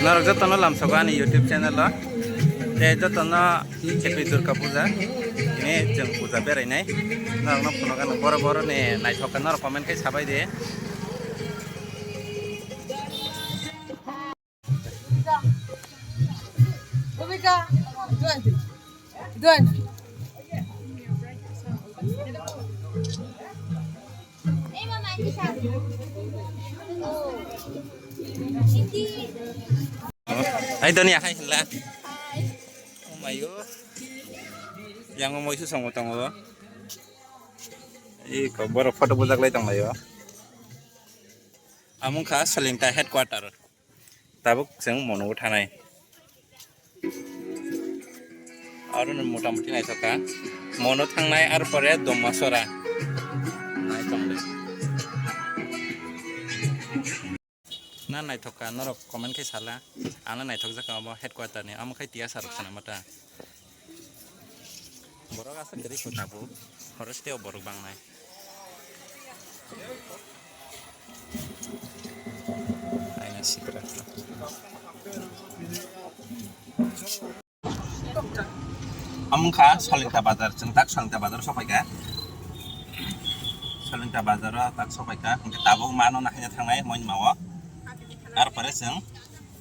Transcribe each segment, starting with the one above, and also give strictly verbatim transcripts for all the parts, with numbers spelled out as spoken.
Norok jotono lamsogo ani YouTube channel o. Tei jotono happy Durga Puja. Tini chwng puja berainai. Norokno phunukgano boro boro ni naithok khe norok comment khe sabai di. Hai Donia, hai hinla. Oh my God. Yang mau isu sama tongo. Ih, kok borok photo bujak lai tong lai o. Amung kha Salingta headquarter. Tabuk chwng Monu thanai. Aro no motamuti naithok kha. Monu thangnai, ar pore Domasora. Nai tong le. Na naithok kha, norok comment khe sala. Ano naithok jak kha obo headquarter ni. Amo khai tiya sarok sana mata. Borok aswk kwrwi kho tabuk, horo siteo borok bangnai. Aina sikra. Amo wngkha Salingta bazar, chwng tak Salingta bazar sokphaikha. Salingta bazar o tak sokphaikha, hwnkhe tabuk mano nahaina thangnai Moinma o. Arpore chwng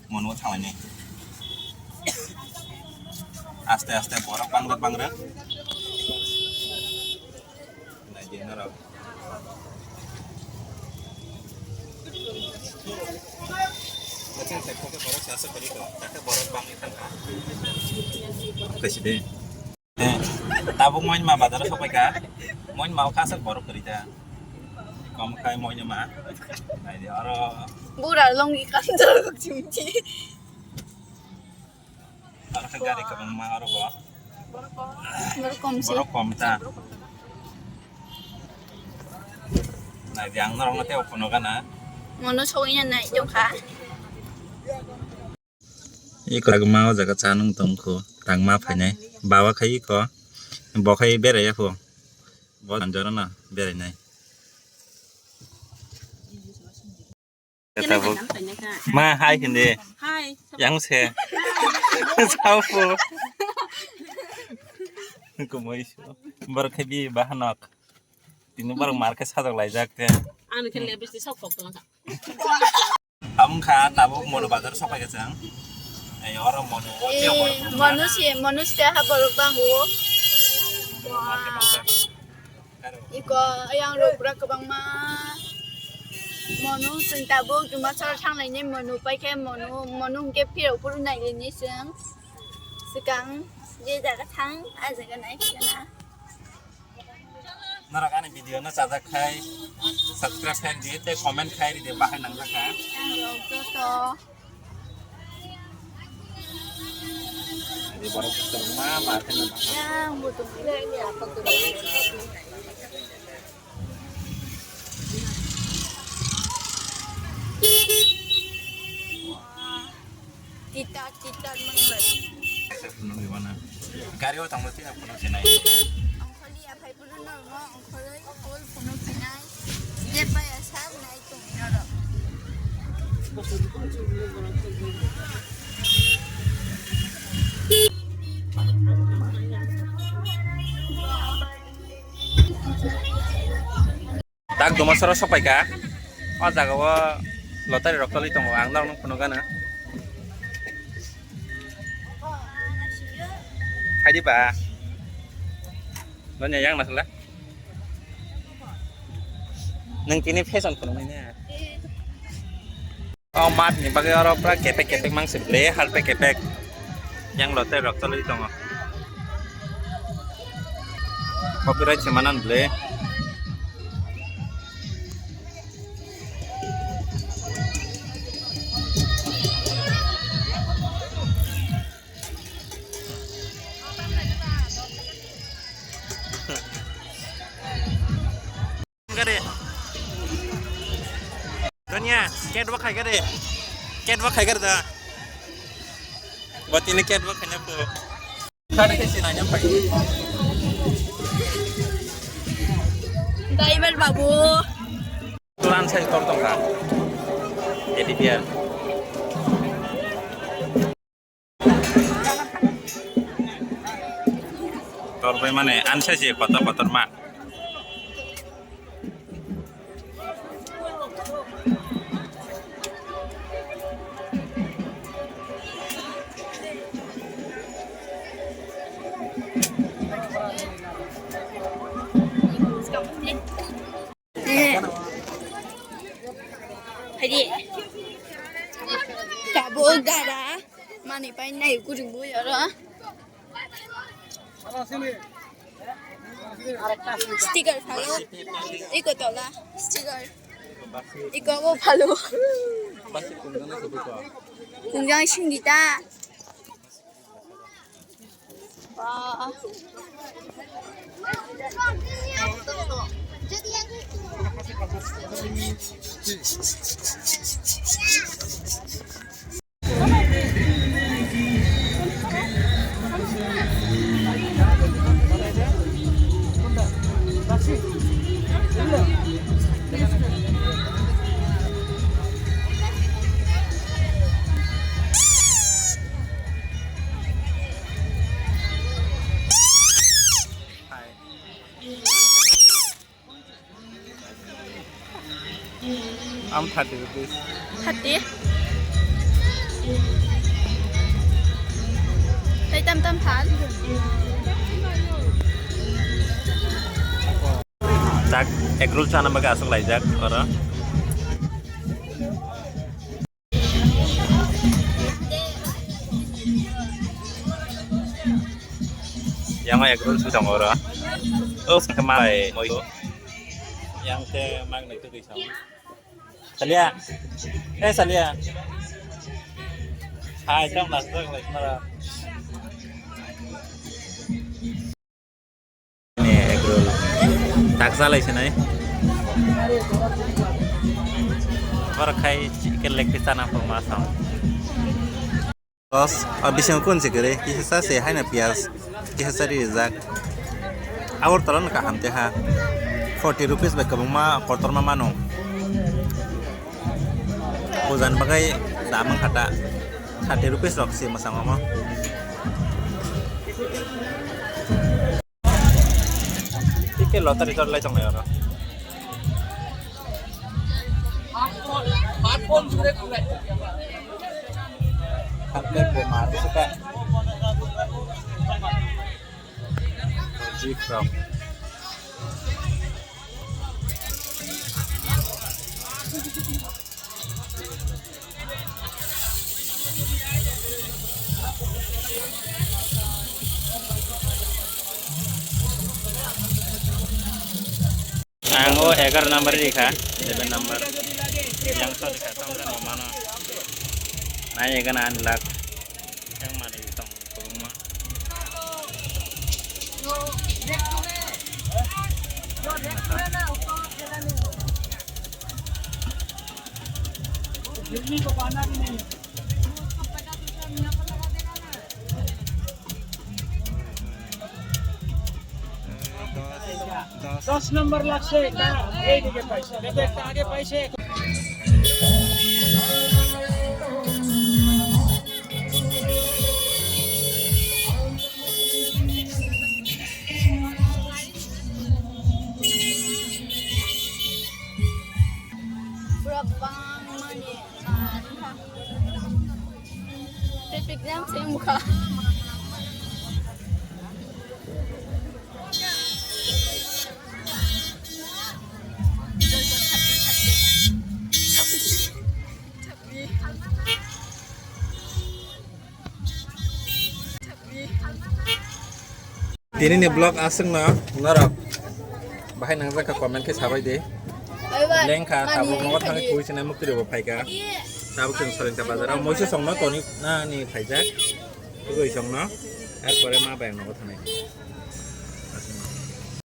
Mono thanglai ni. Aste aste borok bangrok bangrok. Nai di norok. Kachang thai kok borok sasa kari ko. Kata borok bangni thangka. Kaisi de. Eh, tabuk Moinma bazar o sokphaikha. Moinma o khaswk borok kwrwi ta. Kom khai Moinma. Naidi oro. Bura longi kanjal chimchi. Oro khe gari kwbangma oro bo. Borok kom se. Borok kom ta. Naidi ang norokno tei phunukgana. Mono sogwi ya nai jokha. Iko tangma o jaga cha nung tongkho, tangma phainai. Bawa khai iko, bo khai berai yapho. Bo anjoro no berainai. Tabuk. Ma hai hindi. Hai. Yang se. Sauphu. Kumui su. Borok khai bi bahanok. Tini borok mar khe sajak laijak te. Ano khe lebis sok sok tong. Amo wngkha tabuk Mono bazar sokphaikha chwng. Ei oro Mono o tei borok kwbangma. Mono si, Mono si ha borok bango. Iko yang rok bwrok kwbangma. Mono chwng tabuk Dumasora thanglainai Mono paikhe Mono, Mono hwnkhe phirok phuru nailainai chwng. Swkang je jaga thang, a jaga nai khwna. Norok ani video no chajak khai subscribe khai di tei comment khai di bahai nang kha. Ang rok joto. Adi borok ma ma khe nang kha. Yang butuh. Tita, tita, manglai. Gari o tangma tina phunuk sinai. Ongkhorli aphai phunuk normo, ongkhorli kol phunuk sinai. Je paya sak nai tong norok. Tak Dumasora sokphaikha. O jaga o lottery rok choli tongo, ang norokno phunukgana. Khaidi ba. Nanya yang nasla. Nang tini fashion phunuknai na. O mat ni bagwi oro pura kepek kepek mang se ble, harpek kepek. Yang lottery rok cholwi tongo. Copyright se manan ble. Gari. Dunia, catwalk khai gari. Catwalk khai gari da. Buat ini catwalk hanya po. Tadi ke sini aja pakai. Driver babu. Turan saya tor tongka. Jadi biar. Tor bai mane ansa se kotor kotor ma. Haidi. Tabuk dara manwi painai kuchuk bui oro. Sticker phalo. Iko tola sticker. Iko bo phalo. Kungjang singita. Ba. Am thirty rupees. Thirty? Tei tam tam phal. Tak egg roll chana bagwi aswk laijak oro. Yang egg roll swi tongo oro. Oh, sangkhe mai moi. Yang te magnai tei twi sao. Salia. Eh, salia. Hai, tong nas tong lai mara. Ni egg roll. Tak salai sinai. Bar khai chicken leg piece na pho ma sam. Dos, ah, bisingo kun se kwrwi, kisa sa se haino piyaj, kisa sa ri rijak. Agartala no kaham te ha. Forty rupees bai kwbangma kotorma mano. Puja ni bagwi dam wngkha ta. Thirty rupees rok se mwchang omo. Tike lottery chor lai tonglai oro. Haplet bo mar suka. Jeep rok. Ang o egaroh number rikha, eleven number. Yang so rikha, tong jani mano. Nai egana ani lak. Yang mani tong. দশ নম্বর লাগছে, এটা এইদিকে পাইছে, দেখো একটা আগে পাইছে। Pura bang mani, ah, traffic jam se mukha. Tini ni vlog aswk no norok bahai nangjak kha comment khe sabai di. Lengkha tabuk nogo thangwi twi sinai mukti rwbo phaikha. Tabuk chwng Soilingta bazar o moisu songno toni nani phaijak. Tugui songno. Tarpore ma bai ang nogo thanai.